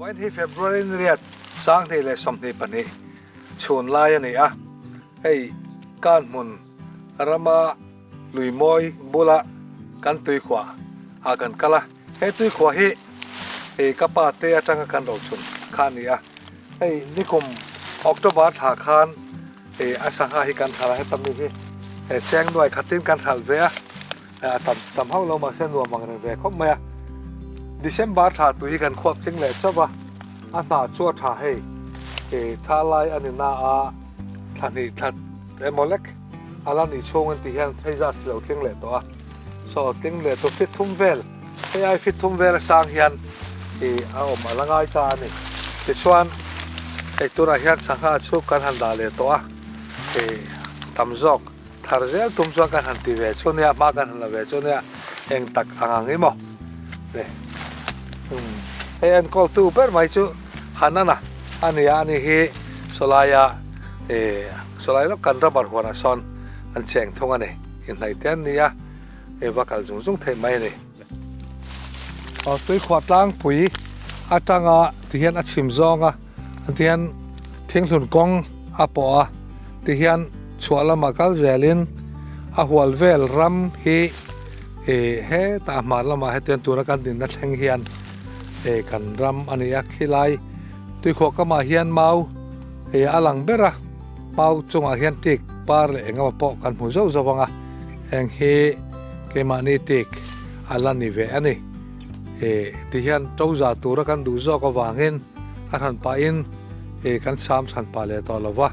Vawiin hi February ni riat 2022 chhun lai a ni a, hei Kanhmun rama lui mawi bula kan tuikhuah ah kan kal a, he tuikhuah hi hei ka pa te atanga kan rochun kha a ni a, hei nikum October thla khan hei a sangha hi kan hralh a, heta mi hi he cheng nuai khatin kan hralh ve a. A tam tam hauh lo mahse nuam ang reng ve khawp mai a. December thla tui hi kan khuap tling leh chauh a, a hnah chu a tha hei. Ih tha lai a ni na a, thla hnih thla emaw lek a la nih chhung an tih hian hei zat hi lo tling leh tawh a. Saw tling leh tawh fit thum vel, hei ai fit thum vel a sang hian ih a awm a la ngai ta a ni. Tichuan hei tunah hian sangha chu kan han dah leh tawh a, ih tam zawk. Thar zel tum chuan kan han ti ve chu nia, hma kan han la ve chu nia, eng tak ang ang i maw? Le umm hei enkawl tu ber mai chu Hanana a ni a, ani hi sawlaia eh sawlai lawk kan rubber huanah sawn an cheng thung a ni, inhnaih te an ni a, hei va kal zung zung theih mai a ni. Aw tuikhuah tlangpui atanga tihian a chhim zawng a. Tihian thinghlun kawng a pawh a, tihian chhuah lamah kal zelin a hual vel ram hi ih hetah hmar lamah hetiang tura kan dinna thleng hian ih kan ram a ni a, khilai tuikhuah kamah hian mau ih a lang ber a, mau chungah hian tik par leh eng emaw pawh kan hmu zauh zauh ang a, heng hi keimahni tik a la ni ve a ni. Ih tihian to za tura kan duh zawk avangin a hran pahin ih kan sam hran pah leh tawh lo va, a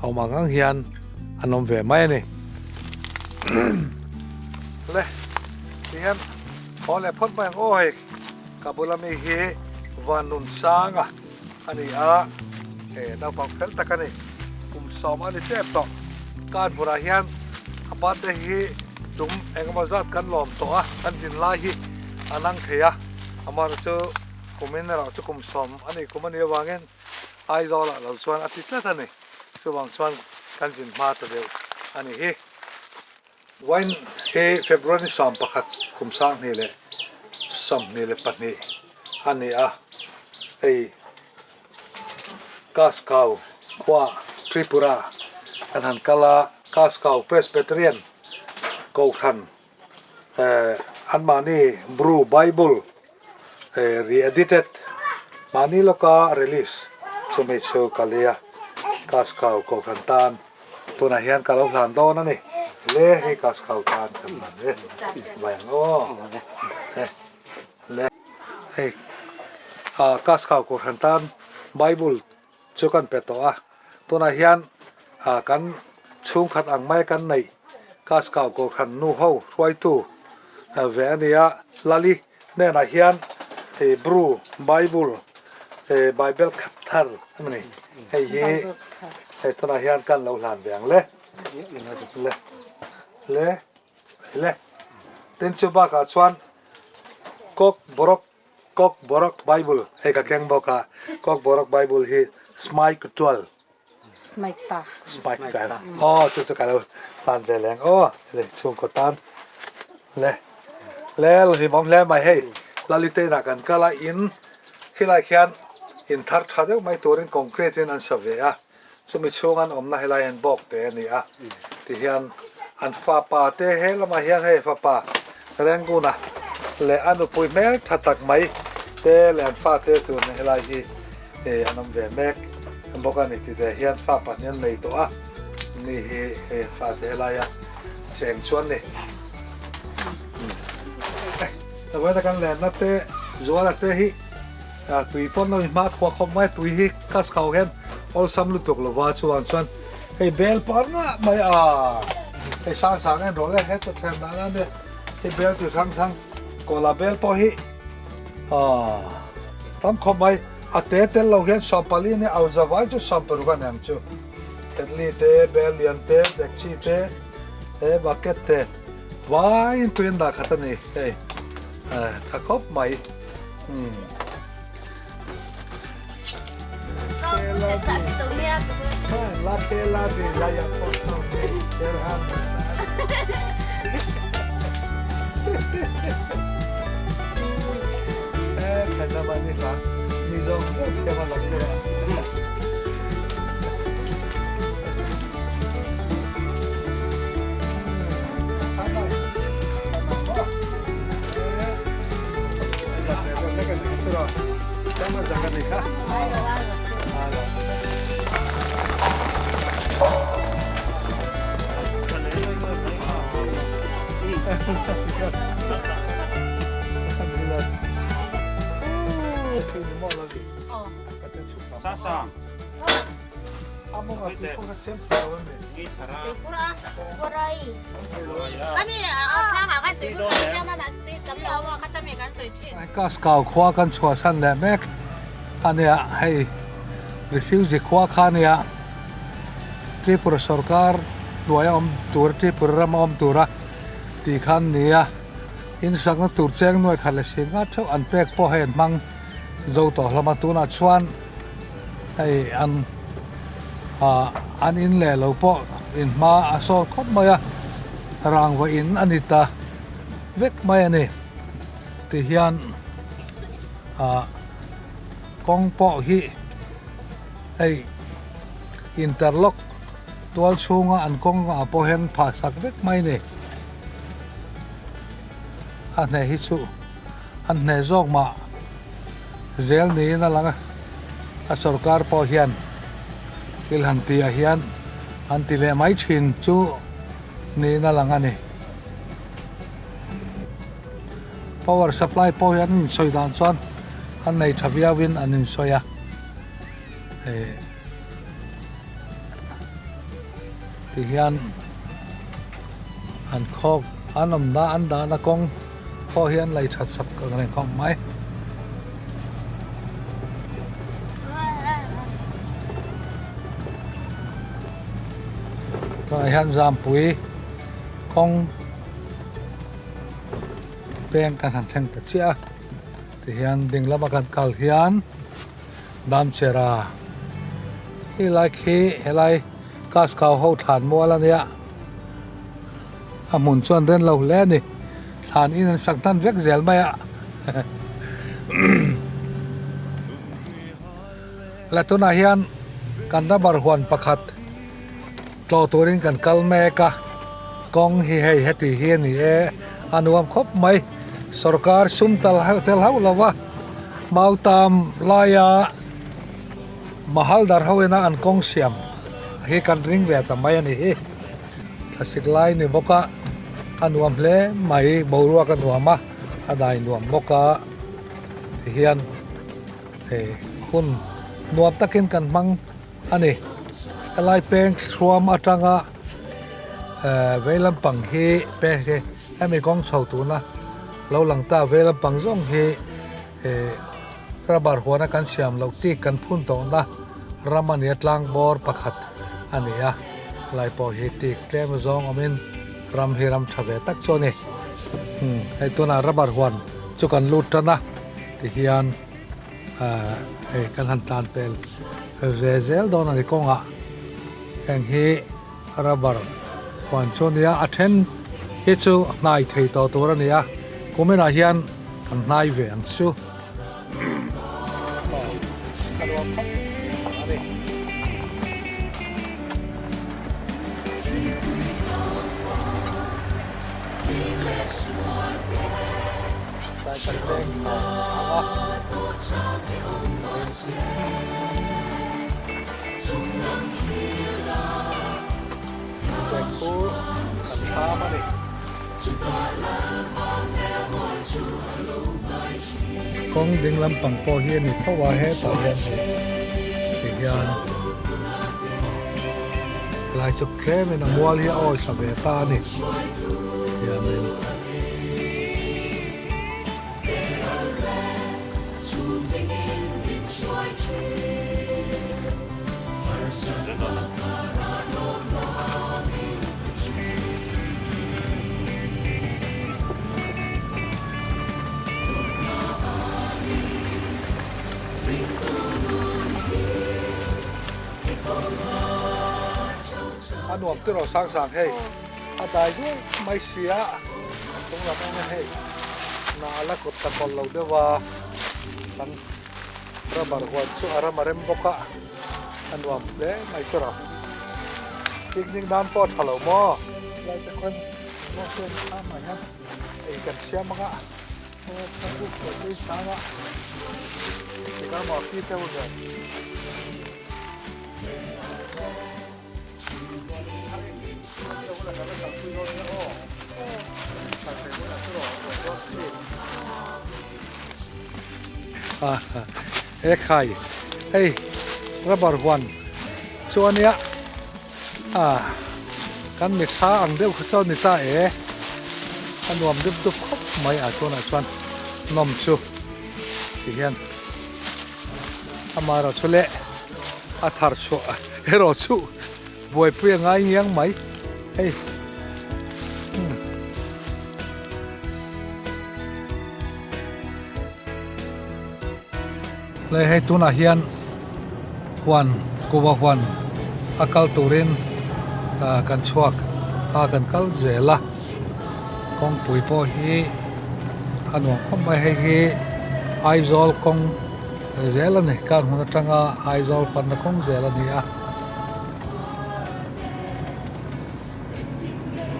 awm ang ang hian an awm ve mai a ni. Le tihian haw leh phawt mai ang aw hei ka bula mi hi Vanlun Sanga a ni a, eh naupang fel tak a ni, kum sawm a ni tep tawh. Kan hmunah hian a birthday hi tum engemaw zat kan lawm tawh a, kan din lai hi a nang thei a, amaherawhchu chu kumin erawh chu kum sawm a ni kum a nih avangin Aizawlah lo chuan a ti tlat a ni, chuvang chuan kan zin hma ta deuh a ni hi. Wine hi February 11 kum 2022 a ni a, hei Kaskau khua Tripura kan han kal a, Kaskau Presbyterian Kohhran anmahni Bru Bible re-edited mahni lawka release chumi chu ka lei a, Kaskau Kohhran tan tunah hian ka lo hlan dawn a ni, le hei Kaskau tan kan hlan e, vai ang aw. Le hei ah Kaskau Kohhran tan Bible chu kan pe tawh a, tunah hian ah kan chhungkhat ang mai kan neih Kaskau Kohhran nu ho hruaitu ve a ni a, Lali hnenah hian hei Bru Bible eh Bible khat thar a ni hei hi hei tunah hian kan lo hlan ve ang le le le le tin chu bakah chuan Kok Borok Kok Borok Bible hei ka keng bawk a, Kok Borok Bible hi Smai Kutual Smaita Smaita aw chu chu ka lo hlan ve leng aw le chhungkaw tan le le hlimawm hle mai hei Lalite inah kan kal a in khilai khian in thar tha deuh mai turin concrete in an sa ve a. Chumi chhung an awmna helai hian bawk te a ni a, tihian an fapa te he lamah hian hei fapa Renguna leh a nupui hmel tha tak mai te leh an fate tun helai hi an awm ve mek bawk a ni tite hian fa pahnih an nei tawh a, ni hi hei an fate helaia cheng chuan ni. Vawiin kan lenna te Zuala te hi Tui pawn lo hma khuah khawp mai tui hi kas khau hian awlsam lutuk lova chuan chuan hei bel par ngah mai a hei sang sang en rawh le heta thlen dan a nia hei bel chi hrang hrang kawla bel pawh hi tam khawp mai a te tel lo hian 14 nia alzavai chu 16 a ni ang chu ketli te bel lian te dekchi te he bucket te vaiin tui an dah khat a ni hei tha khawp mai. Kaskau khua kan chhuahsan leh mek a nia, hei refugee khua kha a nia, Tripura sorkar hnuaia awm tur Tripura rama awm tura tih kha an ni a, insakna tur cheng nuai khat leh si nga theuh an pek pawh hei an hmang zo tawh hlawm a, tunah chuan hei an ah an in leh lo pawh in hma a sawn khawp mai a, rangva in a ni ta vek mai a ni ti hian ah kawng pawh hi hei interlock tual chhunga an kawng ah pawh hian phah sak vek mai a ni a hneh hi chu an hneh zawk mah zel niin a lang a a sorkar pawh hian thil han tih ah hian an ti leh mai thin chu niin a lang a ni. Power supply pawh hi an insawi dan chuan an nei tha viauin an insawi a eh ti hian an khawk an awmna an dahna kawng pawh hi an lei that sak ang reng khawp mai. Tunah hian Zampui kawng peng kan han thleng ta chiah a tihian ding lama kan kal hian Damchera helai khi helai Kaskau ho thlan mual a nia a hmun chuan ren lo hle a ni thlan in an sak hnan vek zel mai a la tunah hian kan rubber huan pakhat. Tlawh turin kan kal mek a, kawng hi hei heti hi a ni e, a nuam khawp mai. Sorkar sum tal tel hauh lo va, Mautam laia Mahaldar ho ina an kawng siam hi kan ring ve ta mai a ni hi. Thlasik lai ni bawk a, a nuam hle mai, boruak a nuam a, a dai nuam bawk a tihian hun nuam takin kan hmang. A ni. Helai peng thluam atanga vei lampang hi peng hi hemi kawng chho tuna lo lang ta vei lampang zawng hi rubber huana kan siam loh tik kan phun tawhna ram a nia tlang bawr pakhat a ni a helai pawh hi tik tlem zawng awmin ram hi ram tha ve tak chu a ni. Hei tunah rubber huan chu kan lut tan a tihian. Hei kan han tlan pel ve zel dawn a ni kawngah heng hi rubber huan chu a nia a then hi chu hnai thei tawh tur a ni a kuminah hian kan hnai ve ang chu. Kawng ding lampang pawh hi a ni tho a hetah hian hei ti hian lai chu tlemin a mual hi a awi thla ve ta a ni hianin. A nuam tiraw sang sang hei a dai duai mai sia a chung lam eng a hei na a la kut ta kawlh lo deuh a kan. Rubber huan chu a ram a rem bawk a, a nuam hle mai chu rawh. Picnic nan pawh a tha lo maw? Lai te khawn maw chuan a hmai hian ei kan siam ang a, a buk leh tui chang a, tikhan maw a pi deuh nen. He khai hei rubber huan chu a nia ah kan mitthla ang deuh kha chuan ni ta e a nuam dup dup khawp mai ah tunah chuan nawm chu ti hian amaherawhchu leh a thar chhuah erawh chu buaipui a ngai ngiang mai hei. Le hei tunah hian huan kuva huan a kal turin ah kan chhuak a kan kal zel a kawngpui pawh hi a nuam khawp mai hei hi Aizawl kawng zel a ni kar hmun atanga Aizawl panna kawng zel a ni a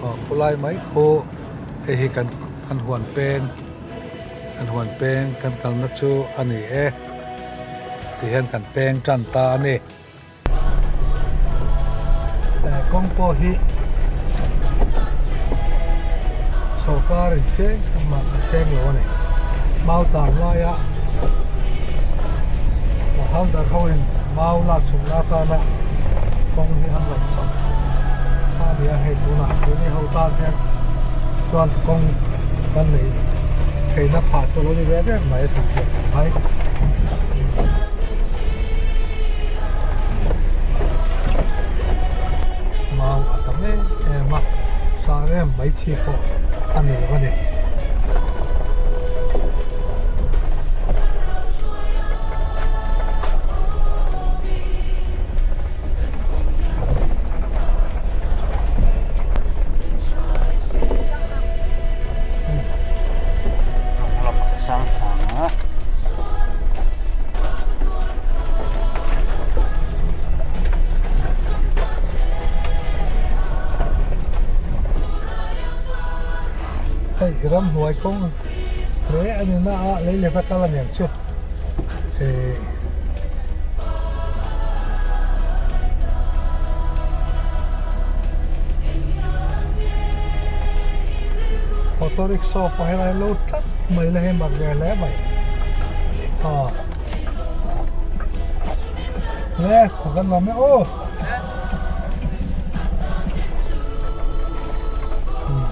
aw khulai mai khu hei hi kan kan huan peng kan huan peng kan kalna chu a ni e tihian kan peng tan ta a ni. Kawng pawh hi sorkar in cheng mah a seng lo a ni. Mau tar laia Haldar ho in mau lak chhuk na atana kawng hi an laih chauh kha a ni a, hei tunah keini ho tan hian chuan kawng kan nei theihna phah chu a lo ni ve reng mai a tih theih mai. Mau a tam em em a, sar em mai chi pawh a ni lo a ni. Hei ramhnuai kawng hle a ni na a lei leh a kal a niang chu eh Auto rickshaw pawh helai lo tlat mai la hei mak ve hle mai aw le ka kan lawm e aw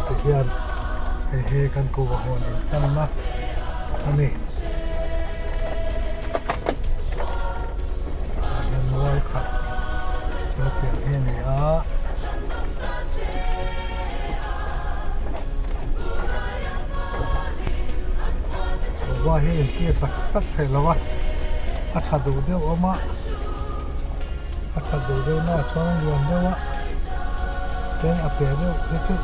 ti hian hei hi kan kuva huan in tanna a ni ah hian mual khat chu piah hi a ni a. Kuva hi intir tak tak theih lo a, a tha duh deuh awm a, a tha duh deuh na ah chuan a lian deuh a, chuan a pe deuh hi chu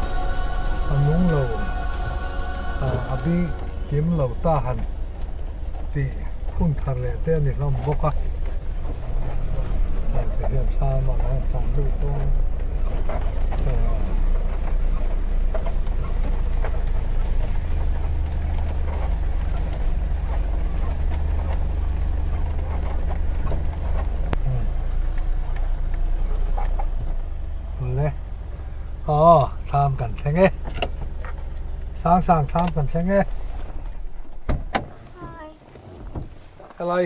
a nung lo ah a bi kim lo ta han tih hun thar leh te a ni hlawm bawk a, heng te hian thla lamah hian tlan lut dawn a. Le aw thlam kan thleng e sang sang thlam kan thleng e helai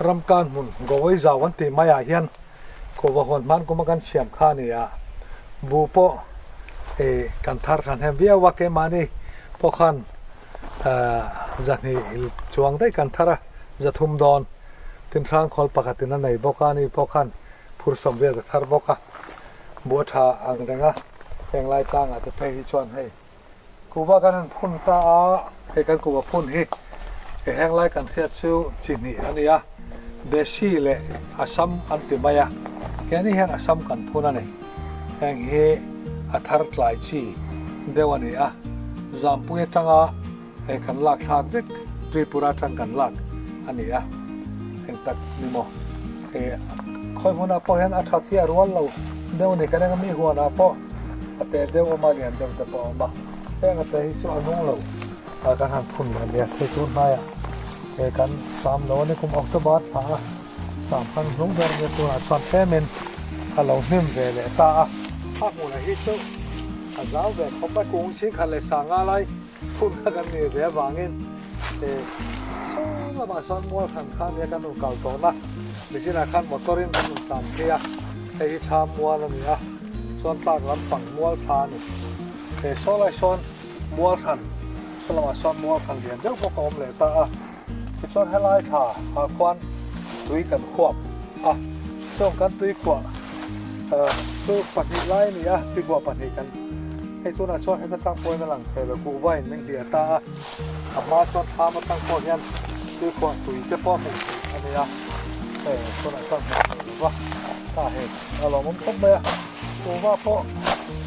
ramkan hmun Gawai zau an tih maiah hian Kawva huan hman kuma kan siam kha a ni a, buh pawh eh kan thar than hem viau a, keimahni pawh khan zahnih chuang daih kan thar a, zathum dawn tin hrangkhawl pakhatin a nei bawk a, ani pawh khan phur sawm riat a thar bawk a, buh a tha ang reng a, heng lai tlangah te phei hi chuan hei Kuhva kan han phun ta a, hei kan kuhva phun hi he heng lai kan hriat chu chi hnih a ni a, Desi leh Assam an ti mai a, heni hian Assam kan phun a ni. Heng hi a thar tlai chi deuh a ni a, Zampui atanga hei kan lak thlak vek Tripura atang kan lak a ni a. tak ni maw? He khawi hmunah pawh hian a that hi a rual lo deuh a ni. Ka ring a mi huanah pawh a te deuh awm a, lian deuh te pawh a awm a. Heng a te hi chu a nung lo a kan han phun leh leh thei tur hnaiah he kan sam lo a ni. Kum October thla a sam khan hnung ber nia tunah chuan tlemin a lo hnim ve leh ta a. A hmunah hi chu a zau ve khawp a, kung chhingkhat leh sanga lai Phun kha kan nih ve avangin saw lamah sawn mual hran kha ania kan rawn kal tawhna nichinah khan motor in kan rawn tlan phei a, hei hi thla mual a ni a, chuan tlak lampang mual thla a ni. He saw lai sawn mual hran saw lamah sawn mual hran lian deuh bawk a awm leh ta a, tichuan helai thla ah khuan tui kan khuap a, chuan kan tui khuah chu pahnih lai a ni a, tuikhuah pahnih kan. Hei tunah chuan heta tang pawhin a lang thei lo, kuhva in min hliah ta a, a hma chuan thlam atang pawh hian tuikhuah tui te pawh hmuh theih a ni a, hei tunah chuan hmuh theih lo va, ta hei a lawmawm khawp mai a, kuhva pawh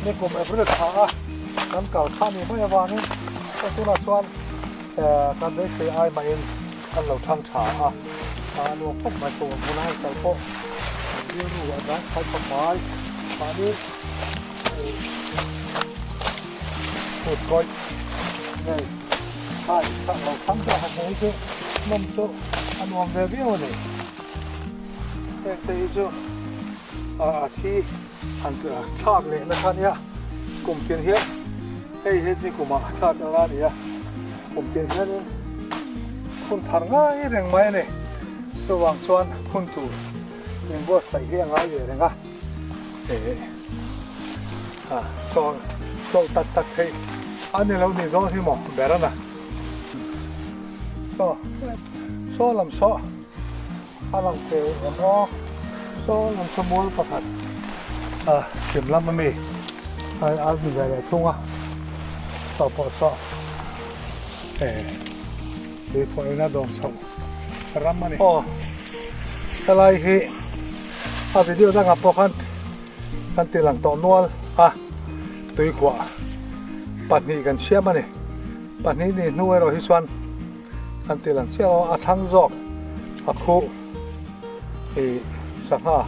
nikum April thla a kan kal kha ni mai avangin hei tunah chuan kan beisei ai mahin an lo thang tha a, a nuam khawp mai, kuhva hmuna an kal pawh an rilru a zang khai khawp mai, mahni. Kut kawih nei khai chak lo thang te han hmuh hi chu nawm chu a nuam ve viau a ni. Heng te hi chu a thi han thlak leh na kha nia kum tin hian hei hi ni kumah a thlak ang a ni a, kum tin hianin phun thar ngai reng mai a ni. Chuvang chuan phun tur inbuatsaih hi a ngai ve reng a. A chawl chawl tak tak thei a ni lo ni dawn hi maw ber a na saw saw lam saw a lang thei em aw saw lam saw mual pakhat a chhim lam ami a a ni ve leh thung a saw pawh saw eh tui pawh in a dawm chhoh ram a ni aw helai hi a video dangah pawh khan kan ti lang tawh nual a tuikhuah pahnih kan siam a ni pahnih ni hnu erawh hi chuan kan ti lang chiah lo a thlang zawk a khuh ih sangha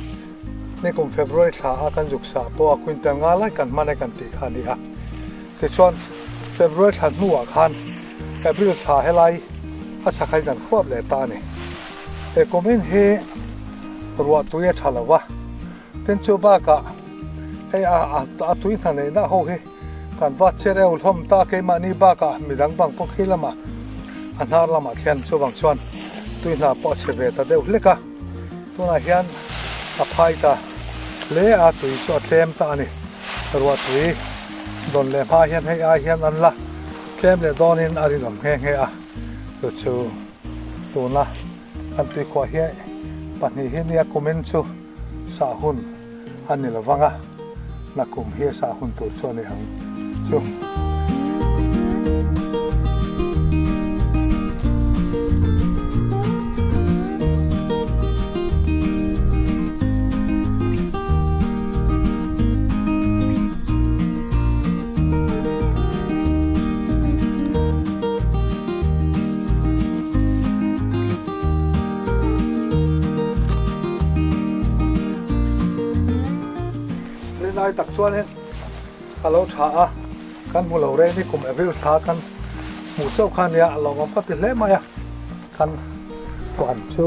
nikum February thla a kan zuk sah pawh a quintal nga lai kan hman e kan tih kha a ni a tichuan February thla hnuah khan April thla helai a chhakhain kan khuap leh ta a ni. He kumin hi ruah tui a tha lo va, tin chu bakah hei a tui hna neihna ho hi kan va che reuh hlawm ta keimahni bakah midang bang pawh khi lamah a hnar lamah khian chuvang chuan tui hna pawh a chhe ve ta deuh hlek a, tunah hian a phai ta hle a tui chu a tlem ta a ni. Ruah tui dawn leh hma hian hei ai hian an la tlem leh dawnin a rinawm nghe nghe a, chu chu. Tuna kan tuikhuah hi pahnih hi nia kumin chu sah hun a ni lo vang a, nakum hi sah hun tur chu a ni ang chu. Rinai tak chuanin a lo tha a, kan hmu lo reng ni kum April thla kan hmuh chauh kha nia a lawmawm ka ti hle mai a, kan huan chu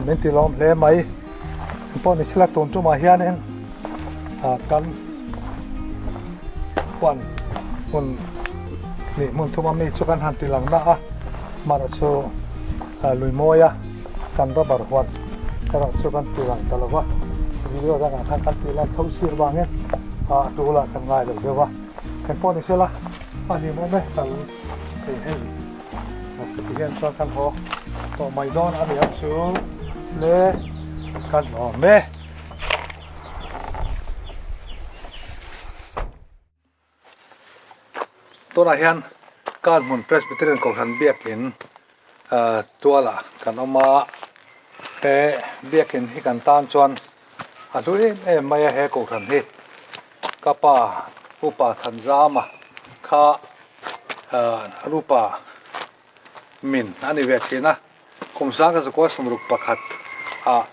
min ti lawm hle mai. Engpawh ni sela tun tumah hianin kan huan hmun nih hmun thuma mi chu kan han ti lang na a, hmanah chu lui mawia kan rubber huan erawh chu kan ti lang ta lo va, video dangah khan kan tih lan tho sir vangin a tulah kan ngai lo deuh a, engpawh ni sela a hlimawm e kal thei hei. Heti hian chuan kan haw tawh mai dawn a ni ang chu le kan awm e. Tunah hian Kanhmun Presbyterian Kohhran Biakin tualah kan awm a, he biakin hi kan tan chuan a hlu em em mai a he kohhran hi. Ka pa Upa Thanzama kha an upa min a ni ve thin a. Kum 1961 ah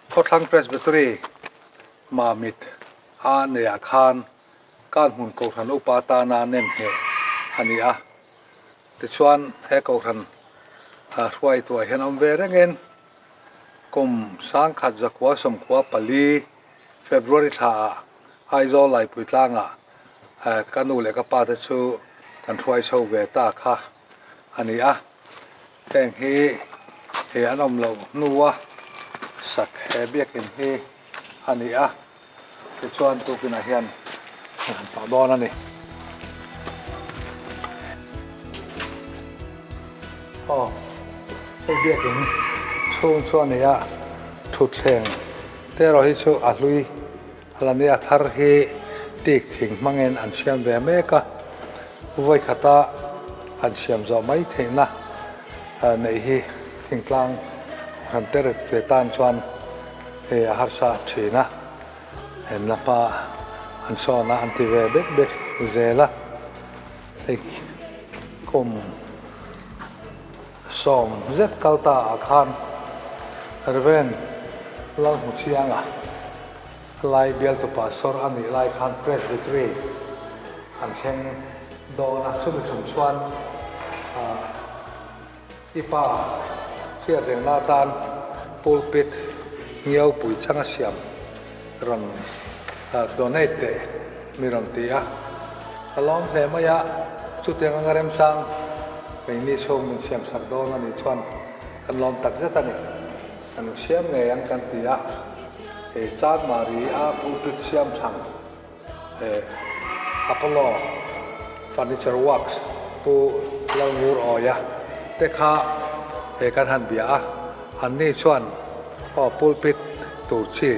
Khawthlang Presbytery Mamit a neihah khan Kanhmun Kohhran upa atana nem ngheh a ni a. Tichuan he Kohhran hruaituah hian awm ve rengin kum 1994 February thlaah Aizawl Laipui tlangah ka nu leh ka pa te chu kan hruai chho ve ta kha a ni a. Heng hi he an awm loh hnua sak he biakin hi a ni a, tichuan tukinah hian an han pah dawn a ni. Aw, hei biakin chhung chu a ni a, thutthleng te erawh hi chu a hlui a la ni a, thar hi tik thing hmangin an siam ve mek a, vawikhata an siam zawh mai theihna neih hi thingtlang han ter ve tan chuan hei a harsa thin a, enna hma an sawn a an ti ve bek bek zel a, hei kum 10 zet kal ta ah khan Rev. Lalhmuchianga lai bialtu pastor a nih lai khan Presbytery an thleng dawn a, chumi thum chuan I pa hriat rengna atan pulpit ngiau pui changa siam rawn donate teh mi rawn ti a. Ka lawm hle mai a, chutiang anga remchang keini chhung min siam sak dawn a nih chuan kan lawm tak zet a ni. Kan siam ngei ang kan ti a, he Chanmari a pulpit siam chhang Apollo Furniture Works Pu Lalngur Awia te kha he kan han bia a, anni chuan aw pulpit tur chi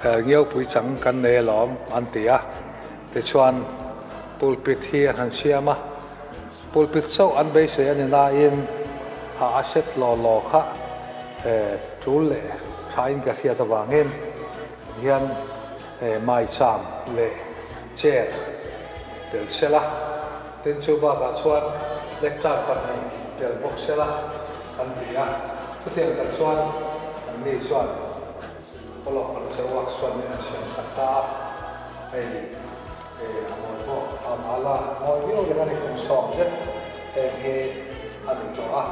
ngiaupui chang kan nei alawm an ti a, tichuan pulpit hi an han siam a, pulpit chauh an beisei a ni nain a a set law law kha tul leh thain ka hriat avangin hian Maicham leh chair tel sela, tin chu bakah chuan lectern pahnih tel bawk sela an ti a. Chutiang tak chuan an ni chuan Apollo Furniture Works chuan min han siam sak ta a, hei a mawi pawh a mala mawi viau reng a ni, kum 10 zet heng hi a ni tawh a.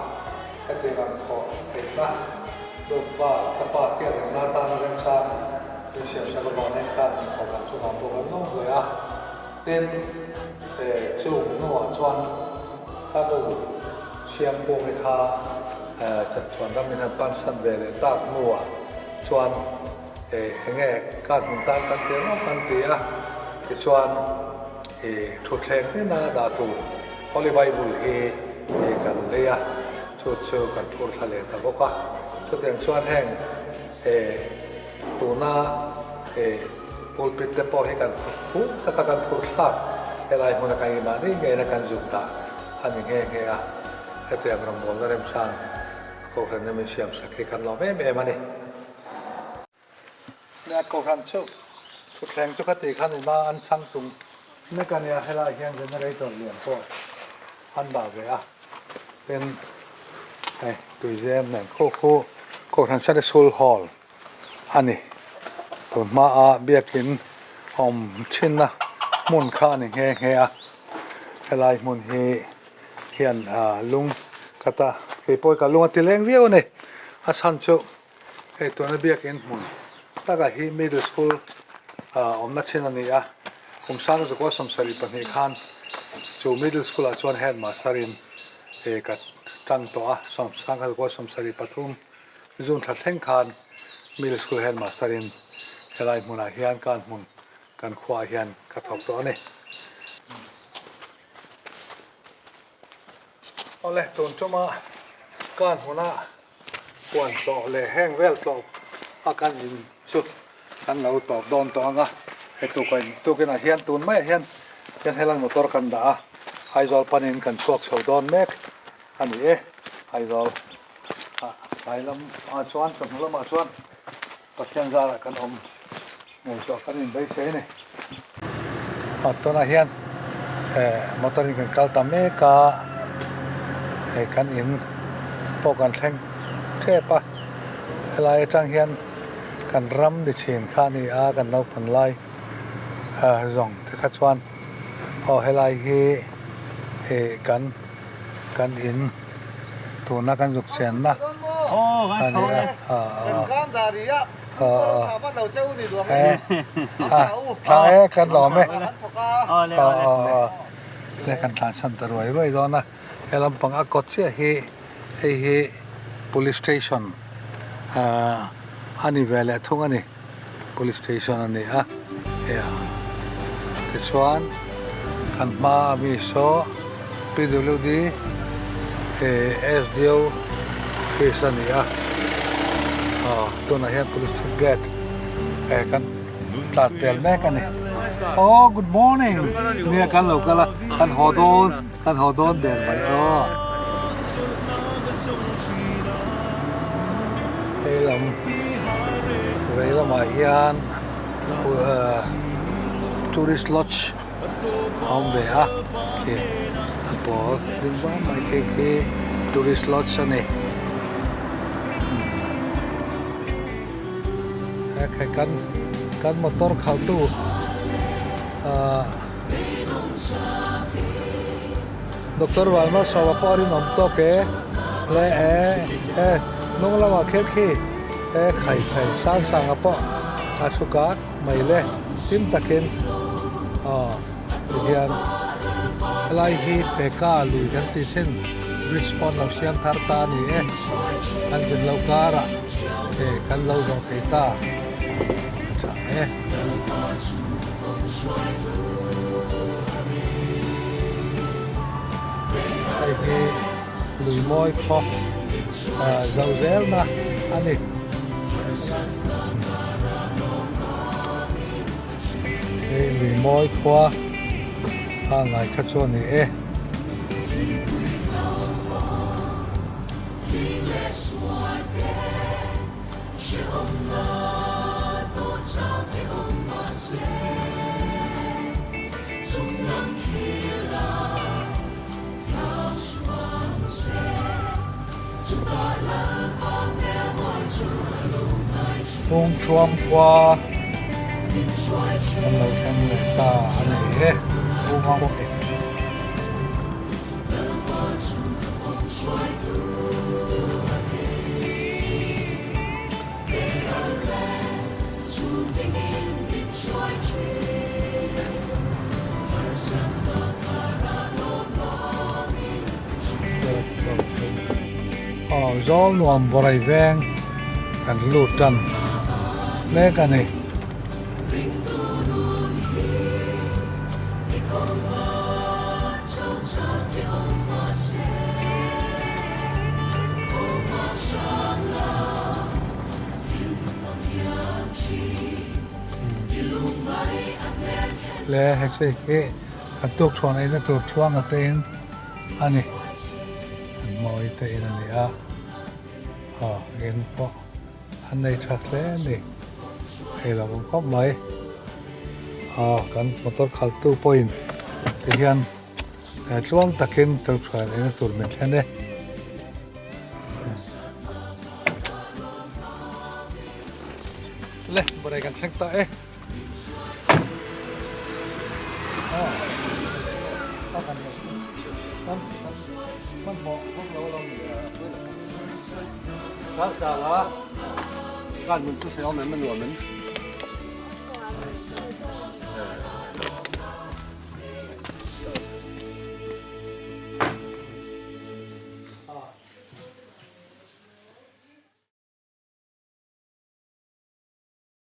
Hetiang ang thawh theihna Lutpa ka pa hriat rengna atana remchang min siam sak avangin khan inkhawm ang chungah pawh kan lawm hle a. Tin, chung hnuah chuan ka nu Siamkungi kha Chatuan ram min han pansan ve leh tak hnuah chuan enge kar hmun tan kan ti ang kan ti a, tichuan thutthleng tina dah tur Holy Bible hi kan lei a, chu chu kan phur thla leh ta bawk a. Chutiang chuan heng tuna pulpit te pawh hi kan phur taka kan phur thlak helai hmuna kan inmahni ngeina kan zuk dah a ni nghe nghe a, hetiang rawngbawlna remchang Kohhranna min siamsak hi kan lawm em em a ni. Nia Kohhran chu thutthleng chu ka tih khan ina an chhang tum mek a nia, helaiah hian generator lian pawh an dah ve a, tin hei tuizem nen khu khu Kohhran Sunday School Hall a ni. Tun hmaa biakin awm thinna hmun kha a ni nghe nghe a, helai hmun hi hian lung ka ta keipawh ka lung a ti leng viau a ni, a chhan chu Hei tuna biakin hmun takah hi middle school awmna thin a ni a, kum 1972 khan chu middle school ah chuan headmaster in ka tang tawh a, 1973 June thla thleng khan middle school headmaster in helai hmunah hian kan hmun kan khuaah hian ka thawk tawh a ni. Awle tun tuma kan hmunah Huan tlawh leh heng vel tlawh a kan zin chu kan lo tawp dawn tawh ang a, he tukin tukinah hian tun maiah hian hian helai motor kan dah a, Aizawl panin kan chhuak chho dawn mek a ni e, Aizawl ah tlai lam ah chuan chawhnu lamah chuan Pathian zarah kan awm ngei tawh kan inbeisei a ni. A tunah hian motor in kan kal ta mek a, hei kan in pawh kan thleng. tep a, helai atang hian kan ram ni thin kha a ni a, kan naupang lai zawng te kha chuan aw helai hi ih kan kan in tuna kan zuk chenna a ni a a tha e kan lawm e le kan tlansan ta ruai ruai dawn a he lampang a kawt chiah hi hei hi police station a ni ve leh thung a ni police station a ni a hei a tichuan kan hma a mi saw P_W_D S_D_O office a ni a aw tunah hian police gate eh kan tlar tel mek a ni aw good morning nia kan lo kal a kan haw dawn kan haw dawn der mai aw hei lam vei lamah hian tourist lodge a awm ve a khi a pawl ding vang mai khi khi tourist lodge a ni he kan kan motor khalh tu ahh Doctor Vanmalsawma pawh a rinawm tawk e le e e hnung lamah khian khi e khai khai sang sanga pawh a thu kak mai le hlim takin aw tihian helai hi Peka lui kan tih thin bridge pawh an lo siam thar ta a ni e kan zin loh karah e kan lo zawh thei ta a tha e. Hei hi lui mawi khaw zo zelna a ni. Hei lui mawi khua a ngai kha chu a ni e. Phungthuam khua kan lo thleng leh ta a ni e. Aw zawl nuam bawrei veng kan lut tan mek a ni. Le hei chu hi kan tuk chhuan eina tur thuanga te in a ni an mawi te in a ni a aw in pawh an nei tha hle a ni ei lo awm khawp mai aw kan motor khalh tu pawhin tihian tluang takin tuk chhuan eina tur min thlen e. Le bawrei kan thleng ta e.